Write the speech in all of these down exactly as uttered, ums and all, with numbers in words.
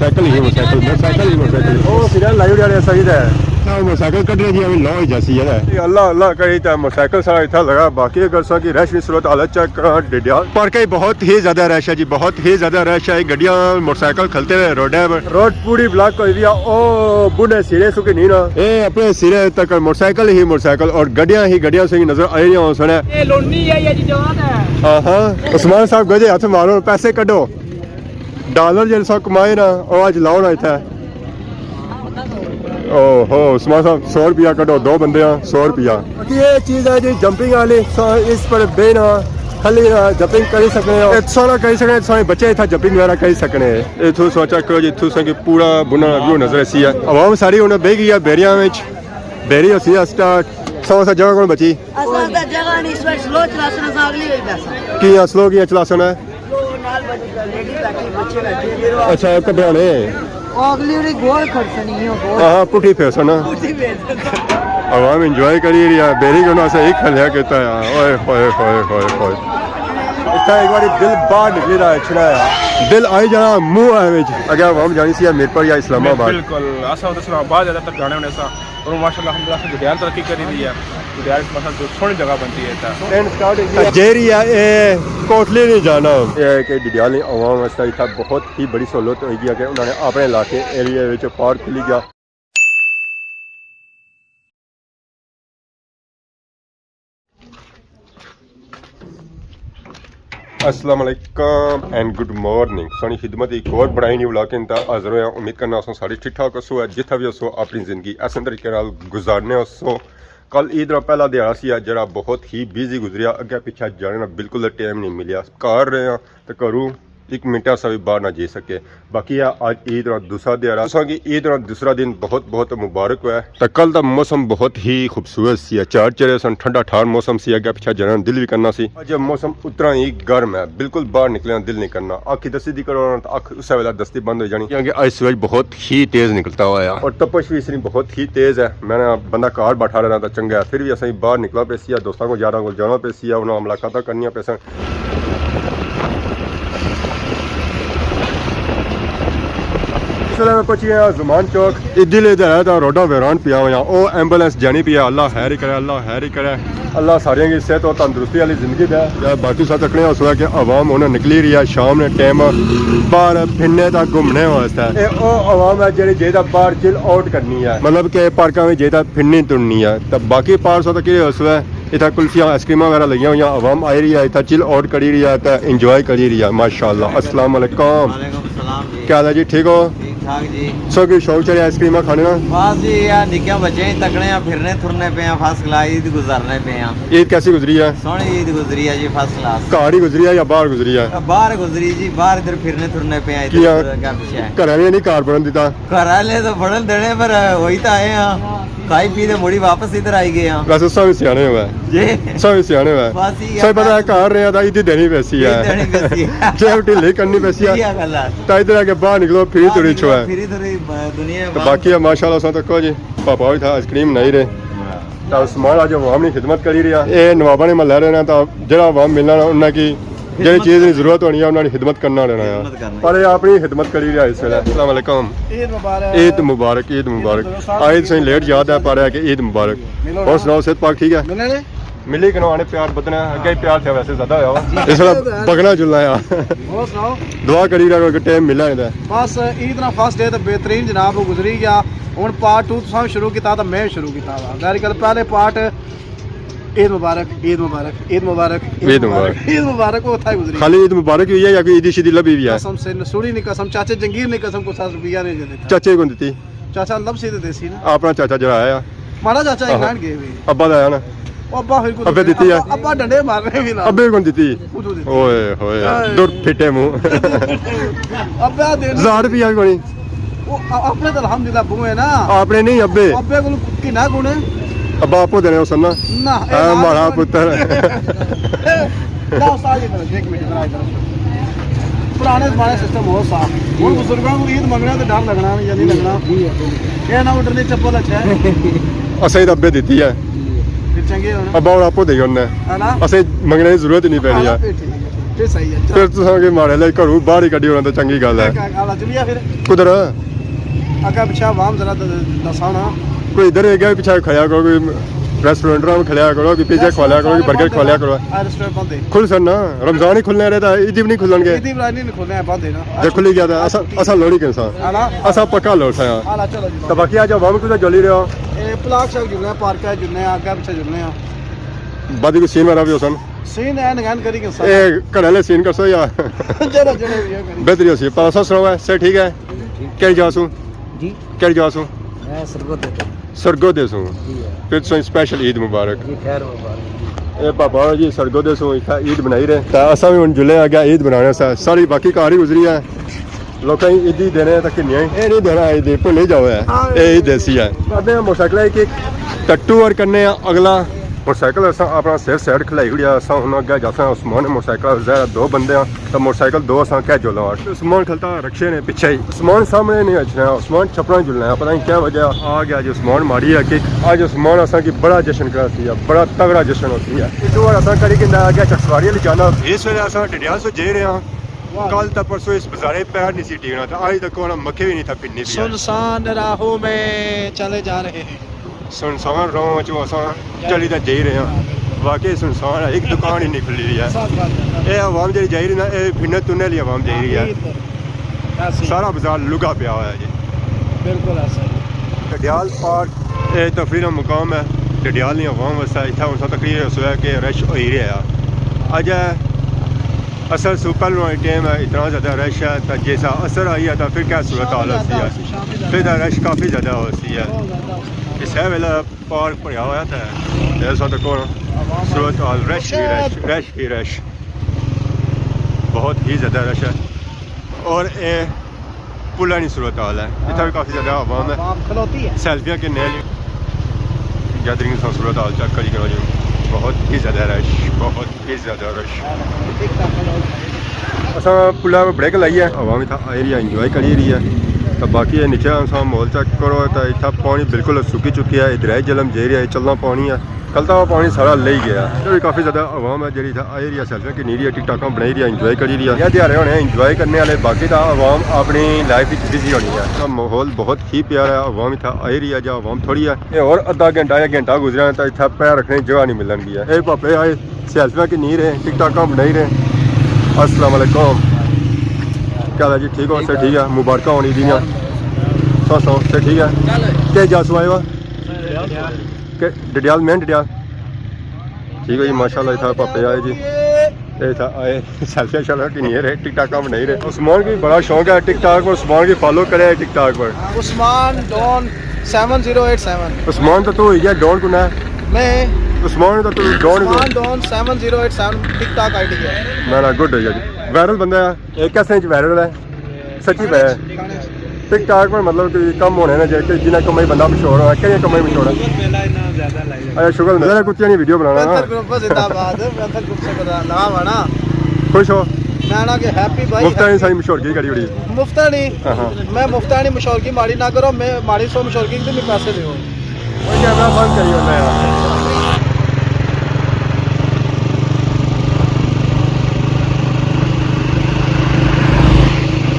سائیکل ہی موٹرسائیکل، موٹرسائیکل ہی موٹرسائیکل۔ او سیریل لائی اڑیا نے صحیح تے۔ نہ، موٹرسائیکل کڈنے دی ابھی لا ہی جاسی ہے۔ اے اللہ اللہ کری تے موٹرسائیکل سارا اتھا لگا، باقی اگر سا کی رش نی صورت حالت چیک کرا ڈڈیال پارک ہی بہت ہی زیادہ رش ہے جی، بہت ہی زیادہ رش ہے۔ گڈیاں موٹرسائیکل کھلتے ہوئے روڈ ہے، روڈ پوری بلاک ہوئی ہوئی ہے۔ او بڈھے سرے سکی نہیں نا، اے اپنے سرے تک موٹرسائیکل ہی موٹرسائیکل اور گڈیاں ہی گڈیاں سے نظر آئی رہی ہو سنے۔ اے لونڈی ہے یا جی جوان ہے؟ ہاں ہاں، عثمان صاحب گجے ہاتھ مارو، پیسے کڈو۔ ڈالر جیہڑے سو کمائے نا، او اج لاؤ نا اتھے۔ او ہو، عثمان صاحب، سو روپیہ کڈو، دو بندے ہاں، سو روپیہ۔ باقی یہ چیز ہے جی جمپنگ والی، سو اس پر بہنا، کھلی جمپنگ کری سکنے ہو۔ اے سارا کری سکنے، سارے بچے اتھا جمپنگ وغیرہ کری سکنے۔ اتھوں سو چیک کرو جی، اتھوں سو کہ پورا بنا ویو نظر اسی ہے۔ عوام ساری ہن بہی گئی ہے بیریاں وچ، بیری ہوسی ہے سٹارٹ۔ سو سو جگہ کون بچی؟ اساں تے جگہ نہیں، اس وقت سلو چلاسن، اساں اگلی واری بیساں۔ کیاں سلو کیاں چلاسن ہے؟ لوگ نال بڑی لیڈی بیٹھی، بچے بیٹھے، پھر وہ اچھا، گھبرانے۔ وہ اگلی واری گول کھڑسن ہی، وہ گول۔ ہاں، پٹھی پھیرسن۔ پٹھی پھیرسن۔ عوام انجوائے کری رہی ہے، بیری کو نہ سے ایک کھلیا کہتا ہے۔ اوئے ہوئے ہوئے ہوئے ہوئے۔ اتھا ایک باری دل باہر نکلی رہا ہے، چھڑا ہے۔ دل آئی جانا منہ آئے وچ۔ اگر عوام جانی سی ہے میرپور یا اسلام آباد۔ بالکل، اساں ادھر اسلام آباد زیادہ تر جانے ہونے ساں۔ اور ماشاءاللہ الحمدللہ اساں ڈڈیال ترقی کری دی ہے۔ ڈڈیال اس مسئلہ جو سوہنی جگہ بنتی ہے اتھا۔ جیڑی ہے اے کوٹلی نہیں جانا۔ اے ہے کہ ڈڈیال نی عوام واسطے اتھا بہت ہی بڑی سہولت ہوئی گئی ہے کہ انہوں نے اپنے علاقے ایریے وچ پارک کھلی گیا۔ السلام علیکم اینڈ گڈ مارننگ۔ سانی خدمت ایک اور بڑائی نیو ولاگ کن تا حاضر ہویا۔ امید کرنا اساں سارے ٹھیک ٹھاک ہسو، جتھا بھی ہسو اپنی زندگی ایسے طریقے نال گزارنے ہسو۔ کل عید نا پہلا دیہاڑا سی، جڑا بہت ہی بزی گزریا، اگے پیچھے جانے نا بالکل ٹائم نہیں ملیا۔ گھر رہے ہاں تے گھروں ایک منٹ اسا بھی باہر نہ جائی سکے۔ باقی ہے آج عید نا دوسرا دیہاڑا، تساں کی عید نا دوسرا دن بہت بہت مبارک ہوئے۔ تے کل دا موسم بہت ہی خوبصورت سی، چار چڑھے سن، ٹھنڈا ٹھار موسم سی، اگے پیچھے جانے نا دل بھی کرنا سی۔ اج موسم اتنا ہی گرم ہے، بالکل باہر نکلنے نا دل نہیں کرنا۔ اکھ ہی دستی دی کرو نا تے اکھ اسے ویلے دستی بند ہو جانی، کیونکہ اج سورج بہت ہی تیز نکلتا ہوا ہے اور تپش بھی اس نے بہت ہی تیز ہے۔ میں نا بندہ گھر بیٹھا رہنا تے چنگا ہے، پھر بھی اساں باہر نکلنا پے سی، دوستاں کو، یاراں کو جانا پے سی، انہاں نال ملاقاتاں کرنیاں پے سن۔ اس ویلے میں پہنچی گیا زمان چوک۔ ادھر ادھر ہے تاں روڈاں ویران پیا ہویا۔ او ایمبولینس جانی پیا۔ اللہ خیر ہی کرے، اللہ خیر ہی کرے۔ اللہ ساریاں کی صحت اور تندرستی والی زندگی دے۔ یا باقی ساتھ تکنے ہو سکتا کہ عوام انہاں نکلی رہی ہے شام نے ٹائم باہر پھرنے تا گھومنے واسطے۔ اے او عوام ہے جڑی جے دا باہر چل آؤٹ کرنی ہے، مطلب کہ پارکاں وچ جے دا پھرنی ترنی ہے۔ تے باقی پارک ساتھ کی ہو سکتا اتھا کلفیاں، آئس کریماں وغیرہ لگیاں ہوئیاں، عوام آئی رہی ہے، اتھا چل آؤٹ کری رہی ہے تے انجوائے کری رہی ہے۔ ماشاءاللہ۔ السلام علیکم۔ وعلیکم السلام جی۔ کیا حال ہے جی؟ ٹھیک ہو؟ ٹھیک ٹھاک جی۔ سو کوئی شوق چڑھیا آئس کریماں کھانے نا؟ بس جی، یار نکیاں بچیاں ہی تکنے آں، پھرنے تھرنے پے آں، فرسٹ کلاس عید گزارنے پے آں۔ عید کیسی گزری ہے؟ سوہنی عید گزری ہے جی، فرسٹ کلاس۔ گھر ہی گزری ہے یا باہر گزری ہے؟ باہر گزری جی، باہر ادھر پھرنے تھرنے پے آں، ادھر کیا؟ ادھر کیا پیچھے ہے۔ گھر والے نہیں کار بڑھن دیتا؟ گھر والے تو بڑھن دینے پر ہوئی تو آئے آں، کھائی پی تے مڑی واپس ادھر آئی گئے آں۔ ویسے سب سیانے ہوئے۔ جی۔ سب سیانے ہوئے۔ بس یہ سب پتہ ہے، گھر رہیا تھا، عیدی دینی پیسی ہے۔ عید دینی پیسی ہے۔ جیب ڈھیلی کرنی پیسی ہے۔ یہ گل ہے۔ تا ادھر آ کے باہر نکلو، پھر باہر تڑی نکلو، چھوڑے۔ پھر ادھر ہی، آ، دنیا تے باقی ہے ماشاءاللہ، سب تکو جی، پاپا بھی تھا آئس کریم بنائی رہے۔ تا عثمان آج عوام نی خدمت کری رہیا۔ اے نواباں نے محلہ رہنا، تا جڑا عوام ملنا نا، انہاں کی جڑی خدمت چیز نی ضرورت ہونی ہے، انہاں نی خدمت کرنا رہنا ہے۔ خدمت کرنی۔ پر اے اپنی خدمت کری رہیا اس ویلے۔ السلام علیکم۔ عید مبارک۔ عید مبارک، عید مبارک۔ عید دوستاں، آج سائیں لیٹ یاد ہے، پر ہے کہ عید مبارک۔ ملو اور نا۔ سناؤ، صحت پاک ٹھیک ہے؟ ملنے نے؟ ملی کنو آنے پیار بدنا ہے، اگے ہی پیار تھیا ویسے زیادہ ہویا وا۔ اس ویلے بگنا جلنا ہے۔ اور سناؤ؟ دعا کری رہا کہ ٹائم ملا ہے۔ بس عید نا فرسٹ ڈے تے بہترین جناب، وہ گزری گیا۔ ہن پارٹ ٹو تساں شروع کیتا تے میں شروع کیتا وا۔ میری گل پہلے پارٹ عید مبارک، عید مبارک، عید مبارک، عید مبارک۔ عید مبارک، وہ اتھا ہی گزری۔ خالی عید مبارک ہوئی ہے یا کوئی عیدی شیدی لبھی بھی ہے؟ قسم سے، سوڑی نہیں قسم، چاچے جنگیر نے قسم، کو سا روپیہ نہیں دیتا۔ چاچے کون دیتی؟ چاچا لب سی تے دیسی نا۔ اپنا چاچا جڑا آیا۔ ماڑا چاچا ہاں۔ انگلینڈ گئے ہوئے۔ ابا دا آیا نا؟ او ابا پھر کو ابے دیتی ہے؟ ابا، ابا ڈنڈے مارنے بھی نا۔ ابے کون دیتی؟ خود دیتی۔ اوئے ہوئے، ہائے۔ دور پھٹے منہ۔ ابا دے۔ ہزار روپیہ بھی کونی۔ او ا-، اپنے تو الحمدللہ بہوں ہے نا۔ اپنے نہیں، ابے۔ ابے کول کنا گن ہے؟ ابا آپو دینے ہو سن نا۔ نہ، اے ہاں، نہ ماڑا پتر۔ نہ، استاد جی، ادھر، ایک منٹ، ادھر آ، ادھر۔ پرانے زمانے سسٹم ہو سا۔ ہن بزرگاں کو عید منگنا تے ڈر لگنا یا نہیں لگنا۔ اے نہ اڈرنی چپل اچھا ہے۔ اساں عید ابے دیتی ہے۔ پھر چنگے ہو نا۔ ابا اور آپو دے ہونے۔ ہے نا؟ اساں منگنے کی ضرورت ہی نہیں پینی ہے۔ ہاں، پھر ٹھیک ہے۔ یہ صحیح ہے۔ پھر تساں کے ماڑے لے گھروں باہر ہی کڈی ہونا تو چنگی گل ہے۔ کیا گل ہے؟ چلیے پھر۔ کدھر؟ اگے پچھے عوام ذرا د-، دسانا۔ کوئی ادھر اگے پچھے کھڑیا کرو، کوئی ریسٹورنٹ میں کھڑیا کرو، کوئی پیزا کھوا لیا کرو، کوئی برگر کھوا لیا کرو۔ آ ریسٹورنٹ بند ہے۔ کھل سن نا، رمضان ہی کھلنے رہے تو عیدی بھی نہیں کھلن گے۔ عیدی بھی نہیں کھلنے، بند ہے نا۔ جے کھلی گیا تو اساں، اساں لوڑی کن ساں۔ ہے نا؟ اساں پکا لوڑ ساں۔ ہاں، چلو جی۔ تو باقی اج عوام کو جولی رہے ہو۔ اے پلاک شاک جلنے ہیں، پارک ہے جلنے ہیں، اگے پچھے جلنے ہیں۔ بعد کوئی سین وغیرہ بھی ہو سن۔ سین ہے نگان کری کے سن۔ اے گھر والے سین کرسو یا؟ جڑا، جڑا بھی ہے کری۔ بہتری ہو سی۔ پاپا صاحب سناؤ، ہے صحت ٹھیک ہے؟ کہڑی جا سوں؟ جی؟ کہڑی جا سوں؟ میں سرگودے تو۔ سرگودے سوں۔ جی ہاں۔ پھر تساں اسپیشل عید مبارک۔ جی، خیر مبارک۔ اے پاپا جی سرگودے سوں اتھا عید بنائی رہے۔ تے اساں بھی ہن جلے آ گیا عید بنانے سا۔ ساری باقی کار ہی گزری ہے۔ لوکاں کی عیدی دینے تک نہیں ہے۔ اے نہیں دینا عیدی، بھلی جاؤ ہے۔ ہاں۔ اے عید ایسی ہے۔ کرنے ہیں موٹر سائیکل کی تے ٹور کرنے ہیں اگلا۔ موٹر سائیکل اساں اپنا سیف سائیڈ کھلائی اڑیا، اساں ہن اگے جاساں عثمان موٹر سائیکل، ظاہر ہے دو بندے ہیں۔ تے موٹر سائیکل دو اساں کہہ جولاں۔ عثمان کھلتا رکشے نے پچھے ہی۔ عثمان سامنے نہیں اچھنا، عثمان چھپنا جلنا ہے، پتہ نہیں کیا وجہ آ گیا۔ اج عثمان ماڑی ہے کہ اج عثمان اساں کی بڑا جشن کراسی ہے، بڑا تگڑا جشن ہوسی ہے۔ اتھوں اساں کری کندا آ گیا چکسواری والی جانب۔ اس ویلے اساں ڈڈیال سو جائی رہے ہاں۔ واہ۔ کل تاں پرسوں اس بازارے پیر نہیں سی ٹکنا، تے اج تک انہاں مکھے بھی نہیں تھا پھرنے پیا۔ سنسان راہوں میں چلے جا رہے ہیں۔ سنسان راہوں چوں اساں چلی تے جائی رہے ہاں۔ واقعی سنسان ہے، ایک دکان ہی نہیں کھلی ہوئی ہے۔ سب بند ہے۔ اے عوام جڑی جائی رہی نا، اے پھرنے ترنے والی عوام جائی رہی ہے۔ ہاں، ایسے۔ سارا بازار لگا پیا ہوا ہے جی۔ بالکل ایسا ہی۔ ڈڈیال پارک، اے تفریح نا مقام ہے۔ ڈڈیال نی عوام واسطے اتھا ہن تقریر اس ویلے کہ رش ہوئی رہیا۔ اج اصل سو پہلو والی ٹائم ہے، اتنا زیادہ رش ہے، تاں جیسا اثر آئی ہے تاں پھر کیا صورت حال ہوسی ہے؟ شام کی زیادہ، شام کی زیادہ۔ پھر تاں رش کافی زیادہ ہوسی ہے۔ بہت زیادہ ہوسی ہے۔ اس ویلے پارک بھریا ہوا تھا۔ تے اس وقت کون؟ عوام صورت حال رش ہی رش، رش ہی رش۔ بہت ہی زیادہ رش ہے۔ اور اے پلانی صورت حال ہے۔ اتھا بھی کافی زیادہ عوام ہے۔ عوام کھلوتی ہے۔ سیلفیاں کے نئے گیدرنگ سا صورت حال چیک کری کرو جی۔ بہت ہی زیادہ رش، بہت ہی زیادہ رش۔ اساں پلا پہ بریک لائی ہے، عوام اتھا آئی رہی ہے، انجوائے کری رہی ہے۔ تو باقی اے نیچے اساں ماحول چیک کرو تو اتھا پانی بالکل سکی چکی ہے، ادھر جلم جائی رہی ہے، چلنا پانی ہے، کھلتا ہوا پانی سارا لے گیا۔ ادھر بھی کافی زیادہ عوام ہے جڑی اتھا آئی رہی ہے، سیلفیاں کنی رہی ہے، ٹک ٹاکاں بنائی رہی ہے، انجوائے کری رہی ہے۔ یہ دیہاڑے ہونے انجوائے کرنے والے، باقی تو عوام اپنی لائف وچ بزی ہونی ہے۔ تو ماحول بہت ہی پیارا ہے، عوام اتھا آئی رہی ہے، جا عوام تھوڑی ہے۔ اے اور ادھا گھنٹہ یا گھنٹہ گزریا ہے تو اتھا پیر رکھنے کی جگہ نہیں ملن گئی ہے۔ اے پاپے آئے، سیلفیاں کنی رہے، ٹک ٹاکاں بنائی رہے۔ السلام علیکم۔ کیا حال ہے جی؟ ٹھیک ہو؟ سب ٹھیک ہے؟ مبارکاں ہونی دیاں۔ سو سو، سب ٹھیک ہے؟ کیا جا سو آئے ہو؟ کہ ڈڈیال، مین ڈڈیال۔ ٹھیک ہے جی، ماشاءاللہ، اتھا پاپے آئے جی۔ اے اتھا آئے، سیلفیاں شیلفیاں کنی رہے، ٹک ٹاکاں بنائی رہے۔ عثمان کی بڑا شوق ہے ٹک ٹاک پر، عثمان کی فالو کرے ٹک ٹاک پر۔ عثمان ڈان سیون زیرو ایٹ سیون۔ عثمان تو تو ہوئی گیا ڈان کنا ہے۔ میں عثمان تو تو ڈان کو عثمان ڈان سیون زیرو ایٹ سیون ٹک ٹاک آئی ڈی ہے۔ نہ، نہ، گڈ ہوئی گیا جی۔ وائرل بندہ ہے۔ اے کیسے وچ وائرل ہے؟ سچی پہ ہے۔ ٹک ٹاک پر مطلب کہ کم ہونے نے جے کہ جنہیں کمائی بندہ مشہور ہونا، کہیں کمائی مشہور ہے۔ شکر اللہ، میرا کتیاں نہیں ویڈیو بنانا نا۔ پینتھر گروپ زندہ باد، پینتھر گروپ سے بڑا نام ہے نا۔ خوش ہو؟ میں نا کہ ہیپی بھائی، مفتاحی ہیپی۔ ساری مشہور کی کری اڑی۔ مفتاحی؟ ہاں، ہاں۔ میں مفتاحی مشہور کی ماڑی نہ کرو، میں ماڑی سو مشہور کی تے میں پیسے دیو۔ وہ کیمرہ بند کری ہوتا ہے۔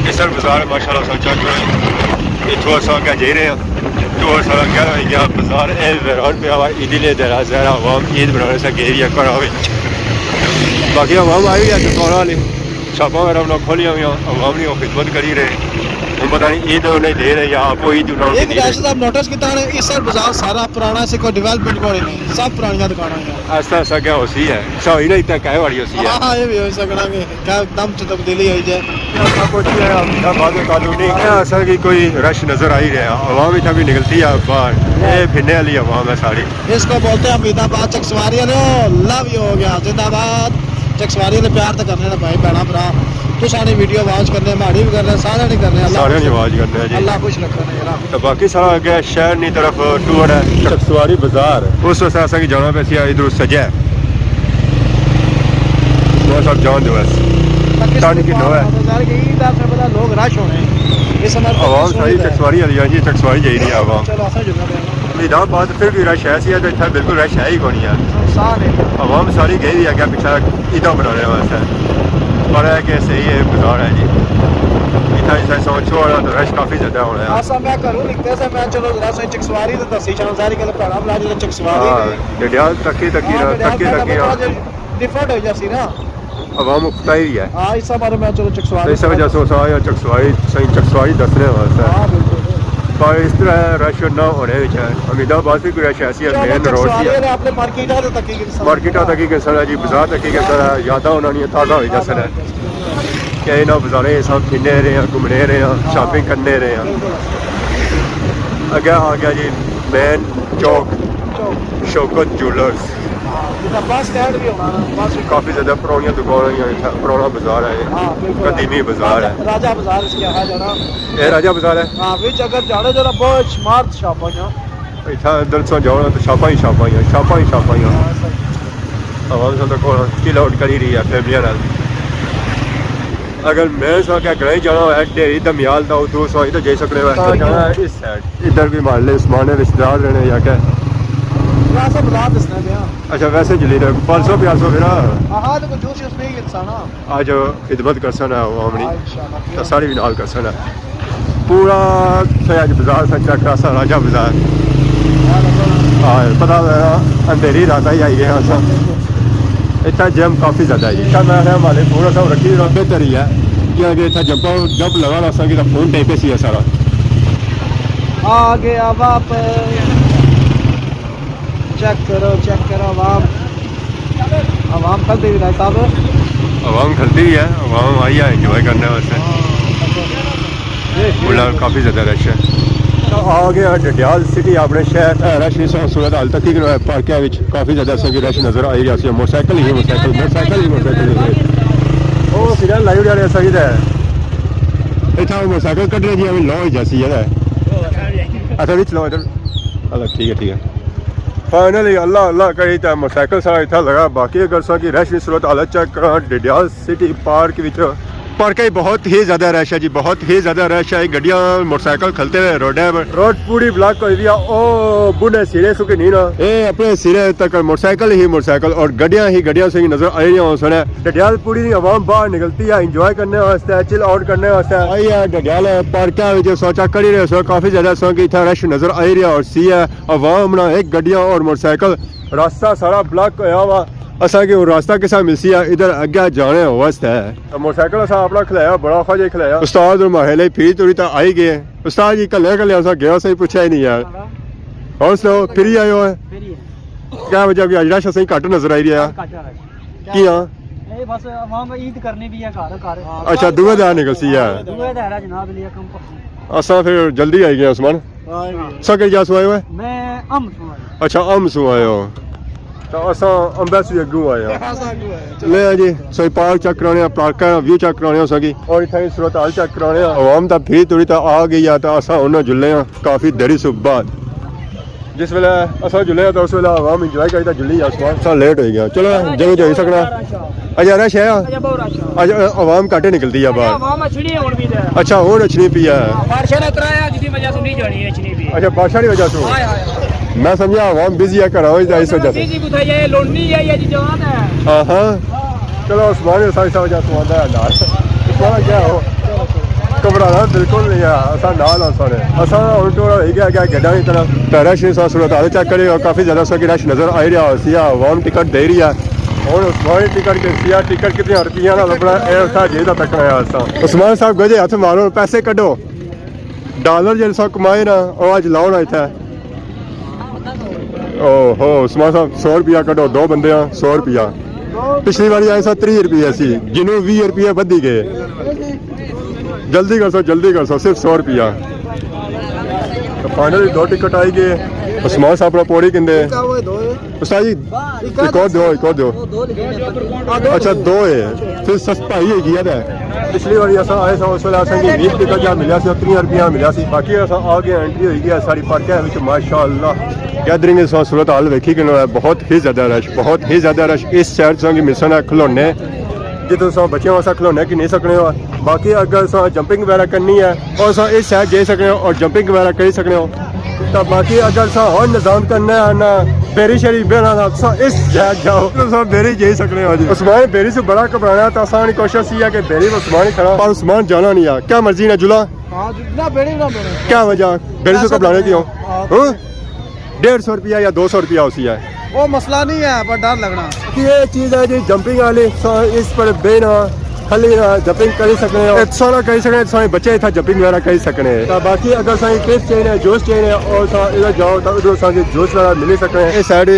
کسر بازار ماشاءاللہ سا چیک کرو۔ اتھوں اساں اگے جائی رہے ہیں۔ تو سارا کیا ہوئی گیا بازار اے ویران پیا ہوا، عیدی نے دیرا زہرا عوام عید بنانے سے گئی رہی ہے گھراں وچ۔ باقی عوام آئی ہوئی ہے دکاناں والی۔ شاپاں وغیرہ انہاں کھولیاں ہوئیاں، عوام نی او خدمت کری رہے۔ ہن پتہ نہیں عید انہیں دے رہے یا آپ عید انہاں ایک دے رہے۔ راشد صاحب نوٹس کیتا نے، اس سائیڈ بازار سارا پرانا سی، کوئی ڈیولپمنٹ کوئی نہیں، سب پرانیاں دکاناں ہیں۔ ایسا ایسا کیا ہوسی ہے؟ ایسا ہوئی نا اتنا کہے والی ہوسی ہے۔ ہاں، ہاں، یہ بھی ہو سکنا کہ کیا دم چ تبدیلی ہوئی جائے۔ ایسا کچھ ہے، ہمیشہ بعد کالونی ہے، ایسا کہ کوئی رش نظر آ ہی رہا۔ عوام اتنا بھی نکلتی ہے باہر، یہ پھرنے والی عوام ہے ساری۔ اس کو بولتے ہیں حمید آباد چکسواری والے، لو یو ہو گیا، زندہ باد۔ چکسواری والے پیار تو کرنے نا بھائی، بہنا بھرا، تو ساری ویڈیو واچ کرنے، ماڑی بھی کرنے، سارے نہیں کرنے، اللہ سارے خوش نہیں رکھے۔ واچ کرنے جی۔ اللہ خوش رکھے نا یار۔ تو باقی سارا اگے شہر نی طرف ٹور ہے، چکسواری بازار۔ اس واسطے اساں کی جانا پیا سی ادھر سجے۔ میں سب جان دو بس۔ پاکستان ٹانی کی نو ہے۔ بازار گئی، دس روپے دا لوگ رش ہونے۔ اس نال عوام ساری چکسواری والی ہے جی، چکسواری جائی رہی ہے عوام۔ چلو، اساں جلنا پیا۔ حمید آباد پھر بھی رش ہے سی، تے اتھا بالکل رش ہے ہی کونی ہے۔ سنسان ہے۔ عوام ساری گئی ہوئی ہے اگے پچھے عیداں بنانے واسطے۔ پر ہے کہ صحیح ہے، بازار ہے جی۔ اتھا، اتھا سوچو، رش کافی زیادہ ہونا ہے۔ اساں، میں گھروں نکلے سا، میں چلو ذرا سا چکسواری تے دسی چھاں، ظاہر گل ہے، بھڑا بلا جڑا چکسواری ہاں، نے۔ ڈڈیال تکی تکی ہاں، نا، ڈڈیال تکی تکی تکی نا۔ ڈفرنٹ ہو جاسی نا۔ عوام اکتا ہی ہے۔ ہاں، اس بارے میں چلو چکسواری اس وجہ سے اساں آئے ہاں چکسواری، سائیں چکسواری دسنے واسطے۔ ہاں، بالکل۔ پر اس طرح رش نہ ہونے وچ ہے۔ حمید آباد بھی کوئی رش ایسی ہے، چلو، مین روڈ چکسواری سی ہے۔ والے اپنے مارکیٹاں تے تکی گئے سن۔ مارکیٹاں تکی گئے سن جی، بازار تکی گئے سن، یاداں انہاں نیاں تازہ ہوئی جاسن۔ کہ انہاں بازاریں سب پھرنے رہے ہیں، گھومنے رہے ہیں، شاپنگ کرنے رہے ہیں۔ اگے آ گیا جی مین چوک، چوک۔ شوکت جولرز۔ جتھا بس سٹینڈ بھی ہونا نا، بس۔ کافی زیادہ پرانیاں دکاناں ہیں اتھا، پرانا بازار ہے یہ۔ ہاں، بالکل۔ قدیمی بازار ہے۔ راجہ، راجہ بازار اس کی آخیا جانا۔ اے راجہ بازار ہے؟ ہاں، وچ اگر جانا جو نا، بہت شمار شاپاں ہیں۔ اتھا اندر تساں جاؤ نا تو شاپاں ہی شاپاں ہیں، شاپاں ہی شاپاں ہیں۔ ہاں، صحیح۔ عوام سب کو چل آؤٹ کری رہی ہے فیملیاں نال۔ اگر میں سا کیا گرائی جانا ہے، ڈھیری دمیال دا، اتھوں سا ادھر جائی سکنے ہو۔ ہاں۔ جانا ہے اس سائیڈ۔ ادھر کوئی محلے عثمان نے رشتہ دار رہنے یا کیا؟ ویسے بلا دسنا پیا۔ اچھا، ویسے چلی رہے، پانچ سو پانچ سو پھر۔ ہاں، تو کوئی جوس شوس پی گئے سا نا۔ آج خدمت کرسن ہے عوام نی۔ ہاں، انشاءاللہ۔ تو ساڑی بھی نال کرسن ہے۔ پورا سا اج بازار سا چیک کراسا، راجہ بازار۔ ہاں، پتہ لگا، اندھیری رات ہی آئی گئے ہاں سا۔ اتھا جم کافی زیادہ ہے جی۔ اتھا میں خیال والے پورا سا رکھی رہا بہتر ہی ہے۔ کیونکہ اتھا جمپا جمپ لگا رہا سا کہ فون ٹائپ ہی سی ہے سارا۔ آ گیا واپس۔ چیک کرو، چیک کرو عوام۔ عوام کھلتی بھی بھائی صاحب۔ عوام کھلتی بھی ہے، عوام آئی ہے انجوائے کرنے واسطے۔ ہاں۔ ملا کافی زیادہ رش ہے۔ آ گیا ڈڈیال سٹی اپنے شہر۔ اے رش اس صورت حال تک ہی پارکاں وچ کافی زیادہ اساں کی رش نظر آئی رہا سی۔ موٹر سائیکل ہی موٹر سائیکل، موٹر سائیکل ہی موٹر سائیکل۔ او سیدھا لائی اڑیا اساں کی تے۔ اتھا موٹر سائیکل کڈنے جی ابھی لو ہی جاسی ہے۔ اچھا وچ لو ادھر۔ اللہ ٹھیک ہے، ٹھیک ہے۔ فائنلی اللہ اللہ کری تے موٹر سائیکل سارا اتھا لگا۔ باقی اگر اساں کی رش نی صورت حالت چیک کراں ڈڈیال سٹی پارک وچ، پارک ہی بہت ہی زیادہ رش ہے جی، بہت ہی زیادہ رش ہے۔ گڈیاں موٹر سائیکل کھلتے ہوئے روڈ ہے، روڈ پوری بلاک ہوئی ہوئی ہے۔ او بڈھے سرے سکی نہیں نا، اے اپنے سرے تک موٹر سائیکل ہی موٹر سائیکل اور گڈیاں ہی گڈیاں سے نظر آئی رہی ہوں سنے۔ ڈڈیال پوری دی عوام باہر نکلتی ہے انجوائے کرنے واسطے، چل آؤٹ کرنے واسطے۔ آئی ہے ڈڈیال پارکاں وچ سوچا کری رہے سو، کافی زیادہ سو کہ اتھا رش نظر آئی رہا اور سی ہے۔ عوام نا ایک گڈیاں اور موٹر سائیکل، راستہ سارا بلاک ہویا ہوا۔ اساں کی ہن راستہ کسا ملسی ہے ادھر اگے جانے واسطے؟ موٹر سائیکل اساں اپنا کھلایا، بڑا خوش کھلایا۔ استاد اور ماہلے پھر توڑی تا آئی گئے۔ استاد جی کلے کلے اساں گیا، اساں پوچھا ہی نہیں یار۔ اور سناؤ، پھر ہی آئے ہو؟ پھر ہی ہے۔ کیا وجہ کہ اج رش اساں گھٹ نظر آئی رہا ہے؟ گھٹ آ رہا ہے۔ کیاں؟ اے بس عوام عید کرنی بھی ہے گھر گھر۔ اچھا، دوئے دن نکلسی ہے۔ دوئے دن ہے جناب، لیے کم پکو۔ اساں پھر جلدی آئی گئے عثمان۔ ہاں۔ سا کہڑی جا سو آئے ہوئے؟ میں ام سو آیا۔ اچھا، ام سو آئے ہو۔ تو اساں امبے سو اگوں آئے ہاں۔ اساں اگوں آئے ہاں۔ لے جی، سوئی پارک چیک کرانے ہیں، پارک کا ویو چیک کرانے ہیں اساں کی۔ اور اتھا کی صورت حال چیک کرانے ہیں۔ عوام تا پھر توڑی تا آ گئی ہے، تو اساں انہاں جلے ہیں کافی دیری سو بعد۔ جس ویلے اساں جلے آں تاں اس ویلے عوام انجوائے کردا جلی آ، اساں لیٹ ہوئی گیا۔ چلو، جلدی جائی سکنا۔ اجے رش ہے؟ اجے بہت رش ہے۔ اجے عوام گھٹ نکلدی ہے باہر۔ عوام اچھنی ہے ہن بھی تے۔ اچھا، ہن اچھنی پئی ہے۔ بارشاں نے کرایا، جس دی وجہ سے نہیں جانی، اچھنی پئی ہے۔ اچھا، بارشاں دی وجہ سے؟ ہائے، ہائے، ہائے۔ میں سمجھا عوام بزی ہے گھراں وچ، اس وجہ سے۔ بزی کتھے ہے، لوڑنی ہے، یہ جی جوان ہے۔ ہاں، ہاں۔ چلو، عثمان اساں اس وجہ سے آندا ہے نال۔ عثمان کیا ہو؟ گھبرانا بالکل نہیں ہے، اساں نال ہاں سارے۔ اساں ہن ٹورا ہوئی گیا، گیا گڈا کی طرف۔ تے رش اس صورت حال چیک کرے، کافی زیادہ اساں کی رش نظر آئی رہا ہوسی، عوام ٹکٹ دے رہی ہے۔ ہن عثمان ٹکٹ کسی ہے، ٹکٹ کتنی روپیہ نال لبنا، اے اتھا جے دا تک آیا اساں۔ عثمان صاحب گجے ہتھ مارو، پیسے کڈو۔ ڈالر جیہڑے سا کمائے نا، او اج لاؤ نا اتھے۔ او ہو، عثمان صاحب، سو روپیہ کڈو، دو بندے ہاں، سو روپیہ۔ پچھلی واری آئے سا تریہہ روپیہ سی، گنو ویہہ روپیہ ودھی گئے۔ جلدی کرسو، جلدی کرسو، صرف سو روپیہ۔ تو فائنلی دو ٹکٹ آئی گئے۔ عثمان صاحب اپنا پوڑی کندے۔ استاد جی، ایک اور دو، ایک اور دو۔ اچھا، دو ہے۔ پھر سستا ہی ہے گیا تھا۔ پچھلی واری اساں آئے سا، اس ویلے اساں کی ویہہ روپے کا جا ملیا سی، تریہہ روپیہ ملیا سی۔ باقی اساں آ گئے، انٹری ہوئی گیا ساری پارکاں وچ، ماشاءاللہ۔ گیدرنگ اس صورت حال ویکھی کہ بہت ہی زیادہ رش، بہت ہی زیادہ رش۔ اس سائیڈ تساں کی ملسن ہے کھلونے، جتھوں تساں بچیاں واسطے کھلونے گھنی سکنے ہو۔ باقی اگر تساں جمپنگ وغیرہ کرنی ہے اور تساں اس سائیڈ جائی سکنے ہو اور جمپنگ وغیرہ کری سکنے ہو۔ تو باقی اگر تساں ہور نظام کرنا ہے نا، بیری شیری بہنا نا، تساں اس جا جاؤ، تساں بیری جائی سکنے ہو جی۔ عثمان بیری سے بڑا گھبرانا، تو آسان کوشش یہ ہے کہ بیری عثمان ہی کھڑا، پر عثمان جانا نہیں آ۔ کیا مرضی نہ جلا؟ ہاں، جتنا بیری نہ بنے۔ کیا وجہ؟ بیری سے گھبرانے کیوں؟ ہاں۔ ہاں؟ ڈیڑھ سو روپیہ یا دو سو روپیہ اسی ہے۔ وہ مسئلہ نہیں ہے، پر ڈر لگنا۔ یہ چیز ہے جی جمپنگ والی، سو اس پر بہنا، کھلی نہ جمپنگ کری سکنے ہو۔ اتھا سارا کری سکنے، سارے بچے اتھا جمپنگ وغیرہ کری سکنے۔ تو باقی اگر سارے کرسپ چاہیے، جوس چاہیے، اور سا ادھر جاؤ تو ادھر سارے جوس وغیرہ ملی سکنے۔ اس سائیڈ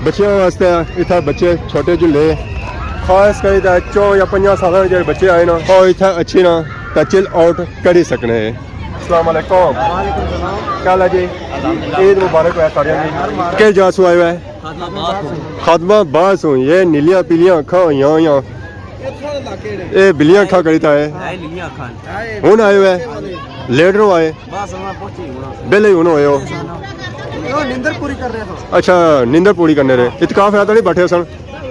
بچیاں واسطے اتھا بچے چھوٹے جھولے، خاص کری تے چو یا پنجاں سالاں دے جڑے بچے آئے نا، او اتھا اچھی نا تے چل آؤٹ کری سکنے۔ السلام علیکم۔ وعلیکم السلام۔ کیا حال ہے جی؟ الحمدللہ۔ عید مبارک ہویا سارے۔ کس جا سوں آئے ہوئے؟ خادم آباد سوں۔ خادم آباد سوں۔ یہ نیلیاں پیلیاں اکھاں ہوئیاں ہوئیاں۔ اے بلیاں اکھاں کری تا ہے۔ اے نیلیاں اکھاں۔ ہن آئے ہوئے؟ لیٹ نو آئے؟ بس ہن پہنچی ہن۔ بیلے ہی ہن ہوئے ہو؟ نیندر پوری کر رہے تھے۔ اچھا، نیندر پوری کرنے رہے۔ اعتکاف رات نہیں بیٹھے سن؟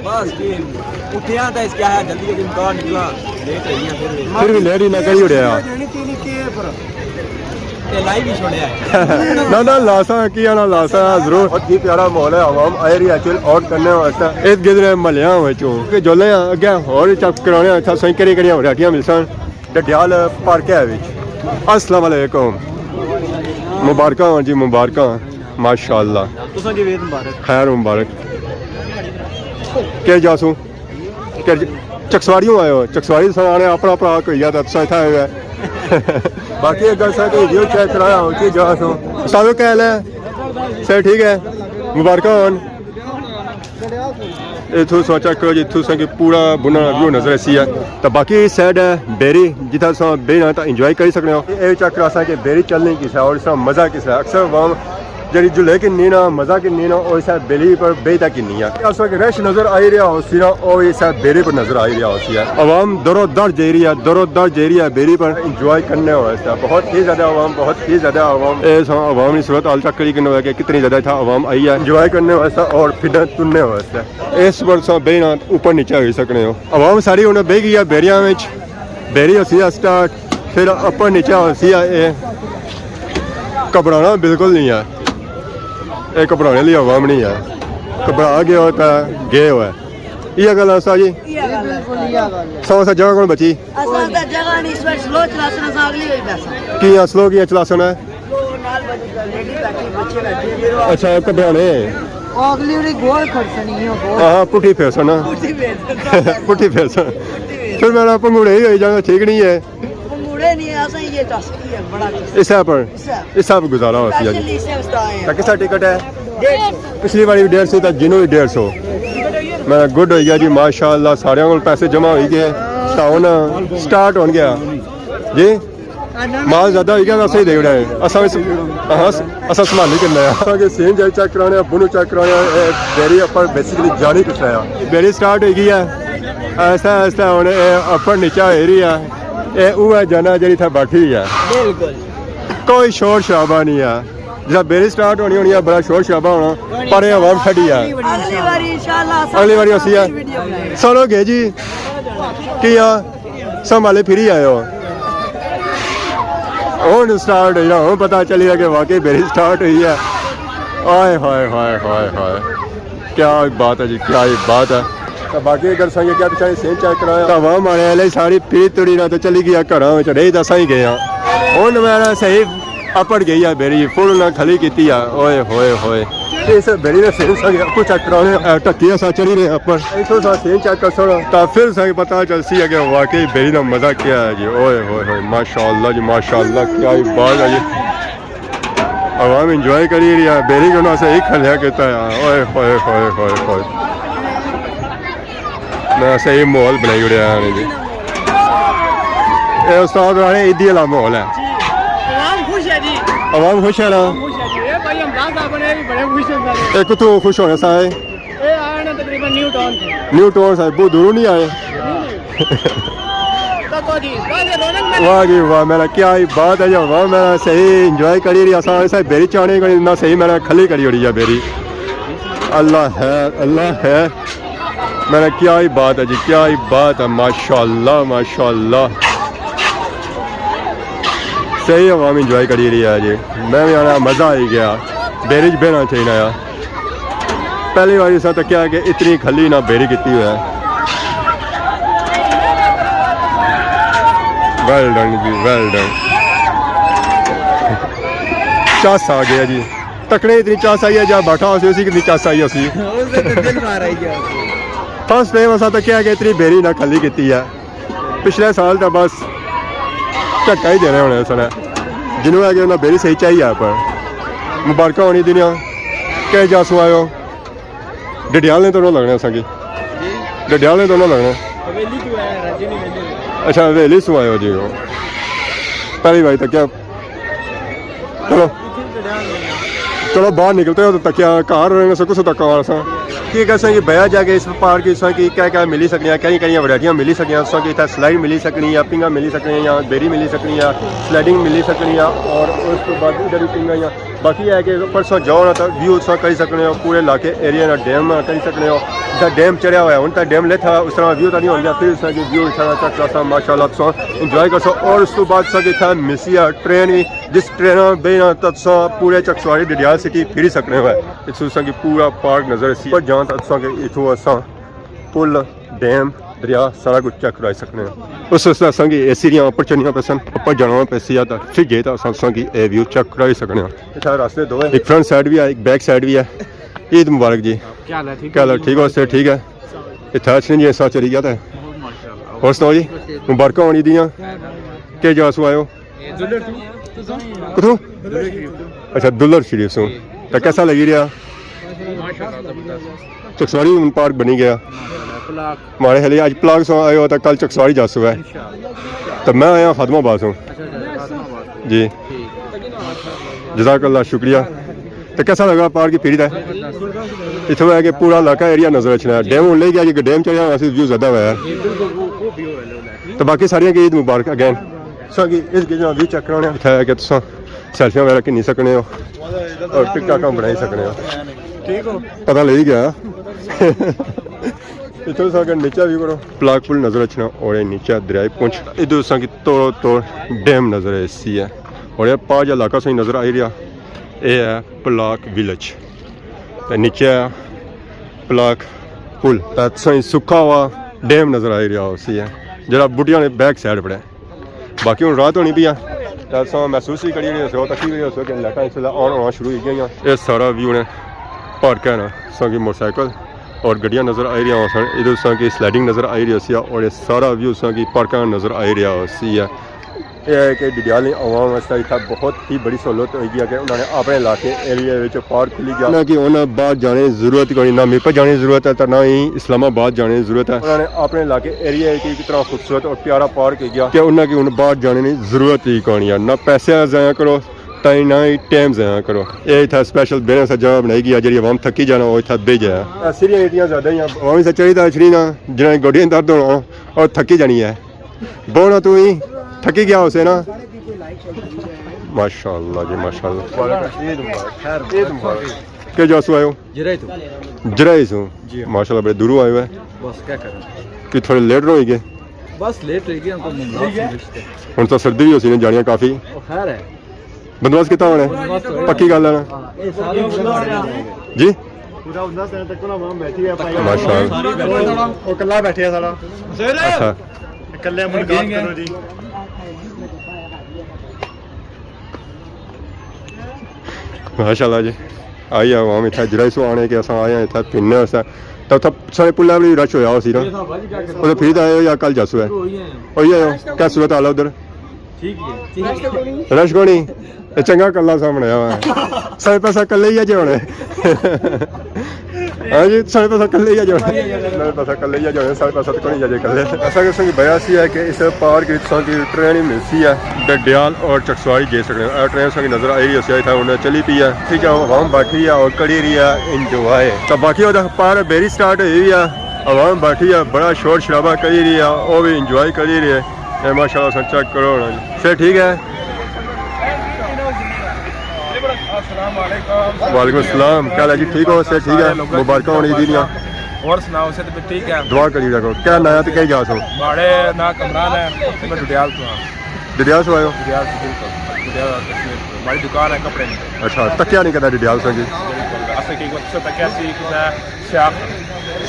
بس جی، اٹھیا تھا اس کیا ہے، جلدی جلدی باہر نکلا، لیٹ ہو گیا پھر بھی۔ پھر بھی لیٹ ہی نہ کری اڑیا۔ دینی تینی کے پر۔ تے لائی بھی چھوڑیا ہے۔ نہ، نہ، لاسا، کیا نہ لاسا، ضرور۔ بہت ہی پیارا ماحول ہے، عوام آئی رہی ہے چل آؤٹ کرنے واسطے۔ اس گدرے محلیاں وچوں کہ جولے اگے ہور چیک کرانے اتھا سائیں کہڑی کہڑیاں ورائٹیاں ملسن۔ ڈڈیال پارک ہے وچ۔ السلام علیکم۔ مبارکاں ہون جی، مبارکاں۔ ماشاءاللہ۔ تساں کی عید مبارک۔ خیر مبارک۔ کیا جاسوں؟ کہ چکسواریوں آئے ہو، چکسواری ساں آنے اپنا اپنا حق ہوئی گیا، تو تساں اتھا آئے ہوئے۔ باقی اگر ساں کوئی ویو چیک کرایا ہو، کہ جا سو۔ استاد کیا حال ہے؟ صحت ٹھیک ہے؟ مبارکاں ہون۔ اتھوں سو چیک کرو جی، اتھوں ساں کی پورا بنا ویو نظر اسی ہے۔ تو باقی سائیڈ ہے بیری، جتھا ساں بینا تو انجوائے کری سکنے ہو۔ اے چیک کرو ساں کہ بیری چلنی کس ہے اور اس کا مزہ کس ہے۔ اکثر عوام جڑی جھولے کی نینا، مزہ کی نینا، او اسے بیری پر بیٹھا کی نہیں ہے۔ اس وقت رش نظر آئی رہا ہو سی نا، او اسے بیری پر نظر آئی رہا ہو سی ہے۔ عوام درو در جائی رہی ہے، درو در جائی رہی ہے بیری پر انجوائے کرنے ہو اس کا۔ بہت ہی زیادہ عوام، بہت ہی زیادہ عوام۔ اے سا عوام نی صورت حال چیک کری کنے ہوا کہ کتنی زیادہ اتھا عوام آئی ہے انجوائے کرنے واسطے اور پھرنے ترنے واسطے۔ اس پر سا بینا اوپر نیچے ہوئی سکنے ہو۔ عوام ساری ہن بہی گئی ہے بیریاں وچ۔ بیری ہوسی ہے سٹارٹ، پھر اپر نیچے ہوسی ہے۔ اے گھبرانا بالکل نہیں ہے، اے گھبرانے والی عوام نہیں ہے۔ گھبرا گئے ہو تو گئے ہو ہے۔ یہ گل ہے سا جی؟ یہ گل ہے۔ سو سا جگہ کون بچی؟ اساں تے جگہ نہیں، اس وقت سلو چلاسن، اساں اگلی واری بیساں۔ کیاں سلو کیاں چلاسن ہے؟ اچھا، گھبرانے۔ اگلی واری گول کھڑسن، یہ گول۔ ہاں، پٹھی پھیرسن۔ پٹھی پھیرسن۔ پھر میرا پنگوڑے ہی ہوئی جانا، ٹھیک نہیں ہے۔ پنگوڑے نہیں، اساں یہ ٹس کی ہے، بڑا ٹس۔ اس پر، اس پر گزارا ہو سی جی۔ کسا ٹکٹ ہے؟ پچھلی واری بھی ڈیڑھ سو تھا، جنوں بھی ڈیڑھ سو۔ میں گڈ ہوئی گیا جی، ماشاءاللہ، سارے کول پیسے جمع ہوئی گئے۔ تو ہن سٹارٹ ہون گیا جی۔ مال زیادہ ہوئی گیا، اساں ہی دے اڑیا ہے۔ اساں اس، ہاں، اساں سنبھالی کرنا ہے۔ اساں کے سین جائی چیک کرانے، بنو چیک کرانے، اے بیری اپر بیسیکلی جانی کس ہے۔ بیری سٹارٹ ہوئی گئی ہے، آہستہ آہستہ ہن اے اپر نیچا ہوئی رہی ہے۔ اے اوہ جنا جڑی تھا بیٹھی ہوئی ہے۔ بالکل۔ کوئی شور شرابہ نہیں ہے۔ جس بیری سٹارٹ ہونی ہونی ہے، بڑا شور شرابہ ہونا، پر اے عوام ٹھڈی ہے۔ اگلی واری انشاءاللہ اساں اگلی واری اسی ہے۔ ویڈیو بنائیں۔ سنو گے جی، کیا سنبھالے پھری آئے ہو؟ ہن سٹارٹ ہوئی نا، ہن پتہ چلی گیا کہ واقعی بیری سٹارٹ ہوئی ہے۔ آئے ہائے ہائے ہائے ہائے، کیا بات ہے جی، کیا ہی بات ہے۔ تو باقی اگر سنگے کیا پچھانے سین چیک کرایا، تو عوام آنے والے ساری پی تڑی نہ تو چلی گیا گھراں وچ، رہی تو اساں ہی گئے ہاں۔ ہن میرا صحیح اپڑ گئی ہے بیری، فل نہ کھلی کیتی ہے۔ اوئے ہوئے ہوئے۔ اس بیری نے سین سنگے اپر چیک کرانے، اے، ٹکی اسا چڑھی رہے اپر۔ اتھوں سا سین چیک کر سونا۔ تا پھر سنگے پتہ چل سی ہے کہ واقعی بیری دا مزہ کیا ہے جی۔ اوئے ہوئے ہوئے، ماشاءاللہ جی، ماشاءاللہ، کیا ہی بات ہے جی۔ عوام انجوائے کری رہی ہے، بیری کو نہ صحیح کھلیا کیتا ہے۔ اوئے ہوئے ہوئے ہوئے ہوئے۔ میں صحیح ماحول بنائی اڑیا ہے جی۔ اے استاد رانے عیدی والا ماحول ہے۔ جی، عوام خوش ہے جی۔ عوام خوش ہے نا؟ خوش ہے جی۔ اے بھائی ہمدان صاحب نے بھی بڑے خوش ہیں سارے۔ اے کتھوں خوش ہونے سارے؟ اے آئے نا تقریباً نیو ٹاؤن سے۔ نیو ٹاؤن سے، بہت دوروں نہیں آئے۔ نہیں، نہیں۔ تکو جی، بس یہ رونق میں واہ جی واہ، میرا کیا ہی بات ہے جی، واہ، میرا صحیح انجوائے کری رہی، اساں اسے بیری چانے کری، نہ صحیح میرا کھلی کری اڑی ہے بیری۔ اللہ ہے، اللہ ہے۔ میں نے کیا ہی بات ہے جی، کیا ہی بات ہے، ماشاءاللہ، ماشاءاللہ۔ صحیح عوام انجوائے کری رہی ہے جی۔ میں بھی آنا، مزہ آئی گیا۔ بیری چ بہنا چاہیے آیا۔ پہلی واری اساں تکیا کہ اتنی کھلی نہ بیری کیتی ہویا ہے۔ ویل ڈن جی، ویل ڈن۔ چس آ گیا جی، تکنے اتنی چس آئی ہے، جا بیٹھا ہوسی اسی کتنی چس آئی ہوسی۔ اس دے تے دل مار آئی گیا۔ فرسٹ ٹائم اساں تکیا کہ اتنی بیری نہ کھلی کیتی ہے۔ پچھلے سال تاں بس جھٹکا ہی دینے ہونے سن، جنوں ہے کہ انہاں بیری صحیح چاہیے۔ پر مبارکاں ہونی دنیا، کہہ جاسوں آئے ہو؟ ڈڈیال نے تو نہ لگنے اساں کی۔ ڈڈیال نے تو نہ لگنے۔ اچھا، حویلی سوں آئے ہو جی۔ پہلی باری تکیا۔ چلو، چلو باہر نکلتے ہو تو تکیا، گھر رہنے سے کس تک آ سا۔ کی کہہ ساں کہ بیا جا کے اس پارک کی ساں کی کیا کیا ملی سکنیاں، کہڑی کہڑی ورائٹیاں ملی سکنیاں، ساں کہ اتھا سلائیڈ ملی سکنی یا پنگا ملی سکنی یا بیری ملی سکنی یا سلائیڈنگ ملی سکنی یا، اور اس کے بعد ادھر ہی پنگا یا باقی ہے کہ پرسوں جاؤ نا تو ویو اتھا کری سکنے ہو، پورے علاقے ایریا نا ڈیم کری سکنے ہو۔ جتھا ڈیم چڑھیا ہوا ہے، ہن تک ڈیم لیتھا اس طرح ویو تو نہیں ہو گیا، پھر اس طرح کی ویو اتھا چیک کرسا، ماشاءاللہ تساں انجوائے کرسو۔ اور اس تو بعد ساں کہ اتھا مسی ہے ٹرین بھی، جس ٹرین بینا تو تساں پورے چکسواری ڈڈیال سٹی پھری سکنے ہو۔ اتھوں تساں کی پورا پارک نظر سی، پر جان تک تساں کہ اتھوں اساں پل، ڈیم، دریا سارا کچھ چیک کرائی سکنے ہاں۔ اس واسطے اساں کی اے سی دیاں اپر چڑھنیاں پیسن، اپر جانا پیسی آ، تاں پھر جے تاں اساں، اساں کی اے ویو چیک کرائی سکنے ہاں۔ اتھا راستے دو ہے۔ ایک فرنٹ سائیڈ بھی ہے، ایک بیک سائیڈ بھی ہے۔ عید مبارک جی۔ کیا حال ہے؟ ٹھیک کیا حال ہے؟ ٹھیک ہو؟ صحت ٹھیک ہے؟ اتھا اچھنے جی، ایسا چلی گیا تھا۔ اور سناؤ جی، مبارکاں ہونی دیاں۔ کیا جا سو آئے ہو؟ کتھوں؟ اچھا، دلر شریف سوں۔ تو کیسا لگی رہا؟ چکسواری ہن پارک بنی گیا۔ ماڑے خیال اج پلاک سوں آئے ہو تو کل چکسواری جاسو ہے۔ تو میں آیا خادم آباد سوں۔ جی۔ جزاک اللہ، شکریہ۔ تو کیسا لگا پارک کی پھری تھا؟ اتھوں ہے کہ پورا علاقہ ایریا نظر اچھنا ہے۔ ڈیم ہن لے گیا، کہ ڈیم چڑھیا ہویا سی، ویو زیادہ ہویا ہے۔ تو باقی ساریاں کی عید مبارک اگین۔ ساں کی اس گجنا وی چیک کرانے۔ اتھا ہے کہ تساں سیلفیاں وغیرہ گھنی سکنے ہو اور ٹک ٹاکاں بنائی سکنے ہو۔ ٹھیک ہو؟ پتہ لگی گیا۔ اتھوں تساں اگر نیچے ویو کرو، پلاک پل نظر اچھنا اور اے نیچے دریائے پونچھ۔ ادھر تساں کی توڑو توڑ ڈیم نظر اچھسی ہے اور اے پار جا علاقہ ساں نظر آئی رہیا، اے ہے پلاک ویلج۔ تے نیچے ہے پلاک پل۔ تے تساں سکھا ہوا ڈیم نظر آئی رہیا ہوسی ہے، جیڑا بوٹیاں نے بیک سائیڈ پڑے۔ باقی ہن رات ہونی پئی آ، تے اساں محسوس ہی کری رہے ہوسو، تکی رہے ہوسو کہ لائٹاں اس ویلے آن ہونا شروع ہوئی گئیاں۔ اے سارا ویو نے پارک ہے نا، اساں کی موٹر سائیکل اور گڈیاں نظر آئی رہیاں ہوسن۔ ادھر اساں کی سلائیڈنگ نظر آئی رہی ہوسی اور اے سارا ویو اساں کی پارکاں نظر آئی رہیا ہوسی ہے۔ اے ہے کہ ڈڈیال نی عوام واسطے اتھا بہت ہی بڑی سہولت ہوئی گئی ہے کہ انہاں نے اپنے علاقے ایریا وچ پارک کھلی گیا۔ نہ کہ انہاں باہر جانے دی ضرورت ہی کوئی، نہ میرپور جانے دی ضرورت ہے، تے نہ ہی اسلام آباد جانے دی ضرورت ہے۔ انہاں نے اپنے علاقے ایریا کی اتنا خوبصورت اور پیارا پارک کیتا کہ انہاں کی ہن باہر جانے دی ضرورت ہی کوئی نہیں ہے۔ نہ پیسے ضائع کرو، تے نہ ہی ٹائم ضائع کرو۔ اے اتھا اسپیشل بیہنے واسطے جگہ بنائی گئی ہے، جیڑی عوام تھکی جانا، او اتھا بیہی جائے۔ سیڑھیاں اتنیاں زیادہ ہی ہیں، عوام اسے چڑھی تے چڑھی نا، جنہاں گوڈیاں درد ہونا، اور تھکی جانی ہے۔ بہنا تو ہی تھکی گیا ہوسے نا۔ ماشاءاللہ جی، ماشاءاللہ۔ عید مبارک، خیر، عید مبارک۔ کیا جاسو آئے ہو؟ جرائے تو۔ جرائے سو؟ جی ہاں۔ ماشاءاللہ، بڑے دوروں آئے ہوئے۔ بس کیا کریں؟ کہ تھوڑے لیٹ ہوئی گئے؟ بس لیٹ ہوئی گئے، ہم تو مملہ سے رشتے۔ ہن تو سردی بھی ہوسی نا، جانیاں کافی۔ او خیر ہے۔ بندوبست کیتا ہونا ہے؟ بندوبست ہویا۔ پکی گل ہے نا؟ ہاں، اے سارے جی؟ پورا ہوندا سر تک نا وہاں بیٹھی ہے بھائی۔ ماشاءاللہ۔ او کلا بیٹھے ہے سارا۔ اچھا۔ کلے ملاقات کرو جی۔ ماشاءاللہ جی۔ آئی عوام اتھا جرائے سو آنے کہ اساں آئے ہیں اتھا پھرنے واسطے۔ تو اتھا سارے پلا بھی رش ہویا ہوسی نا۔ او پھر تے آئے ہو یا کل جاسو ہے؟ ہوئی آئے ہو۔ کیا صورت حال ہے ادھر؟ ٹھیک ہے۔ رش کونی؟ اے چنگا کلا سا بنایا ہوا ہے۔ سارے پاسا کلے ہی اجے ہونے۔ ہاں جی، سارے پاسا کلے ہی اجے ہونے۔ سارے پاسا کلے ہی اجے ہونے، سارے پاسا تو کونی اجے کلے۔ ایسا کہ سنگ بیا سی ہے کہ اس پارک وچ ساں کی ٹرین ہی ملسی ہے۔ ڈڈیال اور چکسواری جائی سکنے۔ اے ٹرین ساں کی نظر آئی رہی ہے، اتھا ہن چلی پئی ہے۔ ٹھیک ہے، عوام بیٹھی ہے اور کری رہی ہے انجوائے۔ تو باقی وہ پار بیری سٹارٹ ہوئی ہوئی ہے، عوام بیٹھی ہے، بڑا شور شرابہ کری رہی ہے، وہ بھی انجوائے کری رہی ہے۔ اے ماشاءاللہ، سر چیک کرو نا جی۔ سر ٹھیک ہے؟ السلام علیکم۔ وعلیکم السلام، کیا حال ہے جی؟ ٹھیک ہو؟ سر ٹھیک ہے؟ مبارکاں ہونی عید دیاں۔ اور سناؤ، سر ٹھیک ہے؟ دعا کری رکھو۔ کیا ناں ہے تے کیا جا سو؟ ماڑے ناں کمران ہے، تے میں ڈڈیال تو ہاں۔ ڈڈیال سے آئے ہو؟ ڈڈیال سے، بالکل۔ ڈڈیال کشمیر سے۔ ہماری دکان ہے کپڑے کی۔ اچھا، تکیا نہیں کرنا ڈڈیال سے جی؟ بالکل۔ اساں کی وقت تکیا سی کسے سیاح،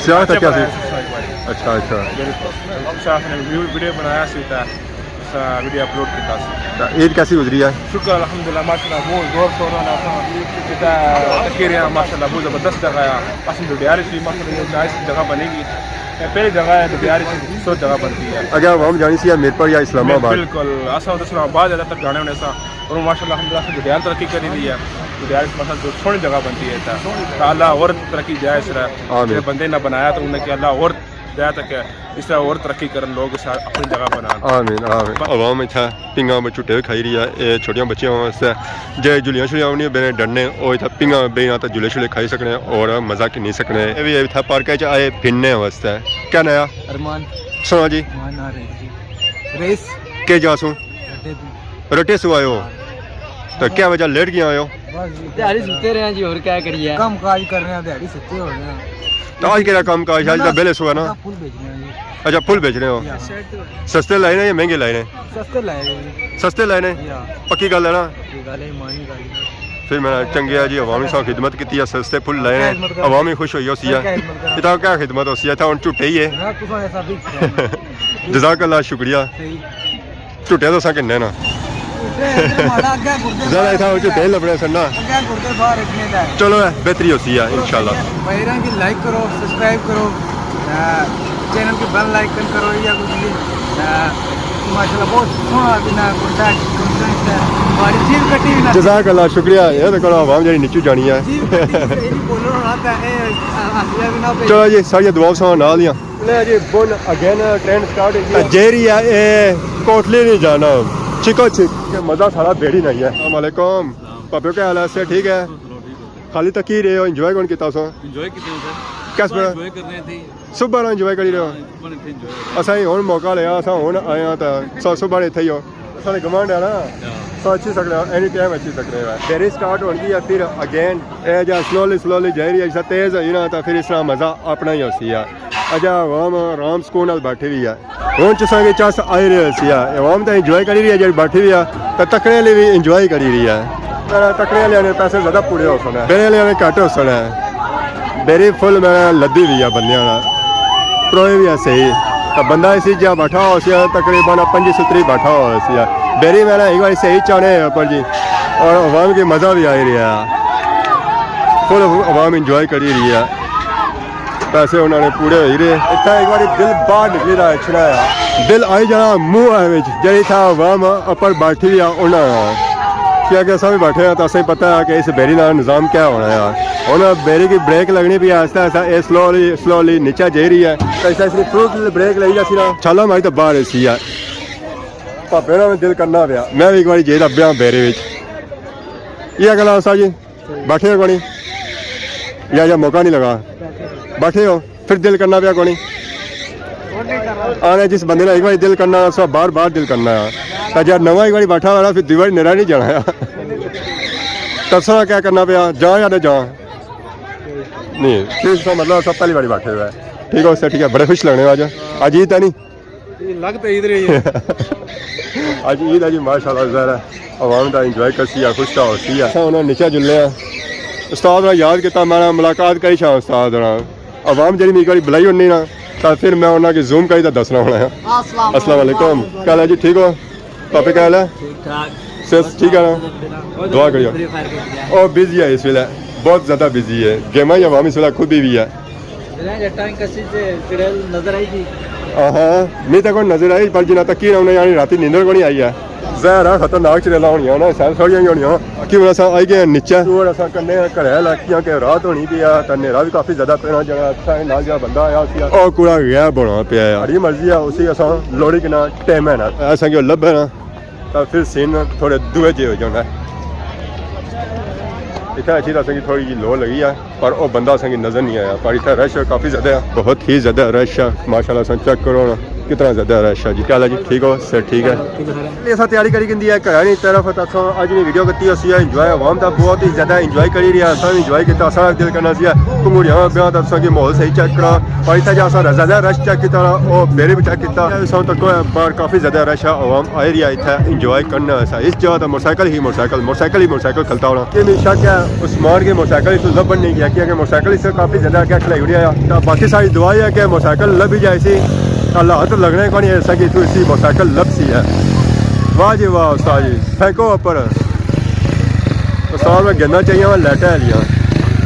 سیاح تکیا سی۔ بنایا سی۔ اچھا، اچھا۔ بالکل۔ سیاح نے ویڈیو، ویڈیو بنایا سی تے اساں ویڈیو اپلوڈ کیتا سی۔ تے عید کیسی گزری ہے؟ شکر الحمدللہ، ماشاءاللہ بہت زور شور نال اساں کیتا، تکی رہے ہیں، ماشاءاللہ بہت زبردست جگہ ہے۔ اساں ڈڈیال اچ وی ماشاءاللہ یہ نائس جگہ بنی گئی۔ یہ پہلی جگہ ہے ڈڈیال اچ سو جگہ بنتی ہے۔ اگر عوام جانی سی یا میرپور یا اسلام آباد؟ بالکل، اساں ادھر اسلام آباد زیادہ تر جانے ہونے ساں۔ اور ماشاءاللہ الحمدللہ اساں ڈڈیال ترقی کری دی ہے۔ ڈڈیال اچ ماشاءاللہ سوہنی جگہ بنتی ہے تے اللہ اور ترقی دے اس طرح۔ آمین۔ جڑے بندے نے بنایا تو انہیں کہ اللہ اور دے تک اس طرح اور ترقی کرن، لوگ اس طرح اپنی جگہ بنان۔ آمین، آمین۔ عوام اتھا پنگاں میں جھٹے کھائی رہی ہے، اے چھوٹیاں بچیاں واسطے جے جھلیاں شلیاں انہیں بینے ڈنڈے، او اتھا پنگاں بینا تے جھلے شلے کھائی سکنے اور مزہ کنی سکنے۔ اے وی اتھا پارک اچ آئے پھرنے واسطے۔ کیا نیا؟ ارمان۔ سنا جی۔ ارمان آ رہے جی۔ ریس۔ کے جا سوں؟ رٹے سو آئے ہو؟ تو کیا وجہ لیٹ کیوں آئے ہو؟ بس جی۔ دیہاڑی ستے رہے ہیں جی، اور کیا کریے؟ کم کاج کر رہے ہیں، دیہاڑی ستے ہو رہے ہیں۔ تو آج کیڑا کم کاج؟ آج تو پہلے سو ہے نا؟ پھول بیچ رہے ہیں جی۔ اچھا، پھول بیچ رہے ہو؟ یا۔ سستے لائے نے یا مہنگے لائے نے؟ سستے لائے ہیں جی۔ سستے لائے نے؟ یا۔ پکی گل ہے نا؟ یہ گل ہے، ایمانی گل ہے۔ پھر میں چنگے آ جی، عوامی سا خدمت کیتی ہے، سستے پھول لائے نے، خدمت کر عوامی خوش ہوئی ہوسی ہے۔ کیا خدمت کر؟ اتھا کیا خدمت ہوسی ہے؟ اتھا ہن جھٹے ہی ہے۔ ہاں، تساں ایسا بھی جزاک اللہ، شکریہ۔ صحیح۔ جھٹے تو اساں کنے نا۔ جھٹے ادھر ماڑا اگے گردے ذرا باہر اتھا ہو جھٹے لبنے سن نا۔ اگے گردے باہر رکھنے دا ہے۔ چلو، اے بہتری ہوسی ہے انشاءاللہ۔ بھائیراں کی لائک کرو، سبسکرائب کرو، اے، چینل کی بیل آئیکن کرو، یا کچھ بھی، اے، ماشاءاللہ بہت سوہنا بنا گردہ، گردہ ہے۔ بڑی جیب کٹی ہوئی نا۔ جزاک اللہ، شکریہ۔ یہ تو کرو عوام جڑی نیچو جانی ہے۔ جیب کٹی ہوئی، یہ بولو نا، تے اے، اے، ہاسیا بنا پہ۔ چلو جی، ساریاں دعا ساں نال ہی ہیں۔ لے جی، بن اگین ٹرین سٹارٹ ہوئی ہے۔ جیری ہے، اے کوٹلی نہیں جانا، چکو چک۔ مزہ سارا بیڑی نہیں ہے۔ السلام علیکم۔ پاپیو، کیا حال ہے؟ سے ٹھیک ہے؟ خالی تکی رہے ہو، انجوائے کون کیتا سو؟ انجوائے کیتے ہو سر؟ کس میں؟ انجوائے کر رہے تھے۔ صبح نا انجوائے کری رہے ہو؟ ہاں، انجوائے۔ اساں ہی ہن موقع لیا، اساں ہن آئے ہاں تے سو صبح نے اتھے ہی ہو۔ اساں نے گمانڈ ہے نا، ہاں۔ سو اچھی سکنے ہو، اینی ٹائم اچھی سکنے ہو۔ دیری سٹارٹ ہون گئی ہے پھر اگین۔ اے جا سلولی سلولی جائی رہی ہے، جس طرح تیز ہوئی نا، تو پھر اس طرح مزہ اپنا ہی ہوسی ہے۔ اجا عوام آرام سکون نال بیٹھی ہوئی ہے۔ ہن چساں کی چس آئی رہی ہوسی ہے، عوام تے انجوائے کری رہی ہے، جڑی بیٹھی ہوئی ہے، تے تکڑے آلی وی انجوائے کری رہی ہے۔ پر تکڑے آلیاں نے پیسے زیادہ پورے ہو سن، بیڑے آلیاں نے گھٹ ہو سن۔ بیری فل میں لدی ہوئی ہے بندیاں نال، پروئے وی ہے صحیح۔ تے بندہ اسی جا بیٹھا ہوسی ہے، تقریباً پنجی ستری بیٹھا ہوسی ہے۔ بیری میں ایک بار صحیح چانے ہیں اوپر جی، اور عوام کی مزہ بھی آئی رہی ہے، فل عوام انجوائے کری رہی ہے۔ پیسے انہاں نے پورے ہوئی رہے۔ اتھا ایک باری دل باہر نکلی دا اچھنا ہے۔ دل آئی جانا منہ ہے وچ، جڑی اتھا عوام اپر بیٹھی ہے انہاں۔ کیا کہ اساں بھی بیٹھے ہیں تو اساں پتہ ہے کہ اس بیری نال نظام کیا ہونا ہے۔ ہن بیری کی بریک لگنی پئی ہے، آہستہ آہستہ اے سلولی سلولی نیچے جائی رہی ہے۔ تو اس طرح اس نے فروٹ بریک لئی جاسی نا۔ چھالا ماری تو باہر ایسی ہے۔ پاپے نا میں دل کرنا پیا، میں بھی ایک باری جائی دا بیاں بیرے وچ۔ یہ گلا سا جی۔ بیٹھے ہو کونی؟ یا، یا موقع نہیں لگا؟ بیٹھے ہو؟ پھر دل کرنا پیا کونی؟ آنے جس بندے نے ایک بار دل کرنا، اس کا بار بار دل کرنا ہے۔ تو جب نواں ایک بار بیٹھا ہوا، پھر دوئی بار نیرا نہیں جانا ہے۔ ترسنا کیا کرنا پیا؟ جاں یا نہ جاں؟ نہیں، پھر اس کا مطلب سب پہلی بار بیٹھے ہوئے ہیں۔ ٹھیک ہے، اس سے ٹھیک ہے، بڑے خوش لگنے ہو آج۔ آج عید ہے نہیں؟ یہ لگ تو عید رہی ہے۔ آج عید ہے جی، ماشاءاللہ، ظاہر ہے عوام دا انجوائے کرسی ہے، خوش تو ہوسی ہے۔ اساں انہاں نیچے جلنے ہیں۔ استاد نے یاد کیتا، میں نے ملاقات کری شاہ استاد نے۔ عوام جڑی میری بلائی ہونی نا، تو پھر میں انہاں کی زوم کری تو دسنا ہونا ہے۔ السلام السلام علیکم۔ علیکم۔ کیا حال ہے جی، ٹھیک ہو؟ پاپے کیا حال ہے؟ ٹھیک ٹھاک۔ صحت ٹھیک ہے نا؟ دعا کریو۔ فری فائر کھیل رہا ہے۔ او بزی ہے اس ویلے، بہت زیادہ بزی ہے۔ گیماں ہی عوام اس ویلے کھدی ہوئی ہے۔ جنہیں جٹاں کسی سے چڑیل نظر آئی تھی؟ ہاں، میں تو کوئی نظر آئی، پر جنہاں تک کی انہیں یعنی راتی نیندر کو نہیں آئی ہے۔ ظاہر ہے خطرناک چڑیلاں ہونیاں نا، سیل سوڑیاں ہی ہونیاں۔ باقی ہن اساں آئی گئے نیچے۔ اور اساں کنے گھرے لاکیاں کہ رات ہونی پئی ہے، تے نیرا بھی کافی زیادہ پینا جانا، اساں نال جڑا بندہ آیا سی۔ او کوڑا غائب ہونا پیا ہے۔ ساڑی مرضی ہے، اسی اساں لوڑی کنا ٹائم ہے نا۔ اساں کی لبھے نا۔ تاں پھر سین تھوڑے دوئے جے ہو جانا ہے۔ اتھا اچھی تاں اساں کی تھوڑی جی لو لگی ہے، پر او بندہ اساں کی نظر نہیں آیا۔ پر اتھا رش کافی زیادہ ہے، بہت ہی زیادہ رش ہے۔ ماشاءاللہ اساں چیک کرو نا، کتنا زیادہ رش ہے جی؟ کیا حال ہے جی؟ ٹھیک ہو؟ صحت ٹھیک ہے؟ اساں تیاری کری کندی ہے گھراں نی طرف، تے اساں اج نی ویڈیو کیتی ہوئی ہے انجوائے، عوام دا بہت ہی زیادہ انجوائے کری رہیا، اساں وی انجوائے کیتا، اساں دل کرنا سی پنگوڑیاں بیاں تے تساں کی ماحول صحیح چیک کرا، پر اتھے جا اساں زیادہ رش چیک کیتا، او میرے بھی چیک کیتا، اساں تک باہر کافی زیادہ رش ہے، عوام آئی رہی ہے اتھے انجوائے کرنا۔ اس جگہ تے موٹرسائیکل ہی موٹرسائیکل، موٹرسائیکل ہی موٹرسائیکل کھلتا ہونا۔ یہ میشا کیا عثمان کے موٹرسائیکل اس لبن نہیں گیا، کیونکہ موٹرسائیکل اس سے کافی زیادہ اگے کھلائی اڑیا۔ تو باقی ساری دعا یہ ہے کہ موٹرسائیکل لبھی جائے سی، اللہ ہاتھ لگنے کو نہیں ایسا کہ تو اسی موٹرسائیکل لب سی ہے۔ واہ جی واہ استاد جی، پھینکو اوپر۔ استاد میں گندنا چاہیے، میں لیٹا ہے لیا۔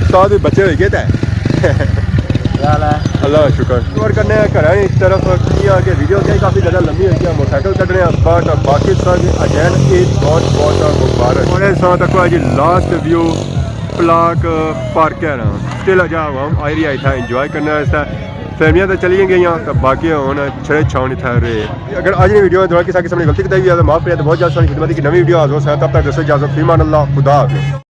استاد بھی بچے ہوئی گئے تھے۔ کیا حال ہے؟ اللہ کا شکر۔ اور کرنے ہیں گھر کی طرف، کیا کہ ویڈیو کیا کافی زیادہ لمبی ہوئی ہے، موٹرسائیکل کڈنے ہیں، but باقی سب اگین ایک بہت بہت مبارک۔ اور اس وقت تک جی لاسٹ ویو پلاک پارک ہے نا، سٹل اجا عوام آئی رہی ہے اتھا انجوائے کرنے واسطے۔ فیملیاں تے چلی گئیاں تے باقی ہن چھڑے چھاؤن اتھا رہے۔ اگر اج نی ویڈیو دوران کسا قسم نی غلطی کتائی ہوئی ہے تو معاف کرے، تو بہت جلد ساری خدمت کی نوی ویڈیو حاضر ہو سکتا، تب تک دوستو اجازت، فی امان اللہ، خدا حافظ۔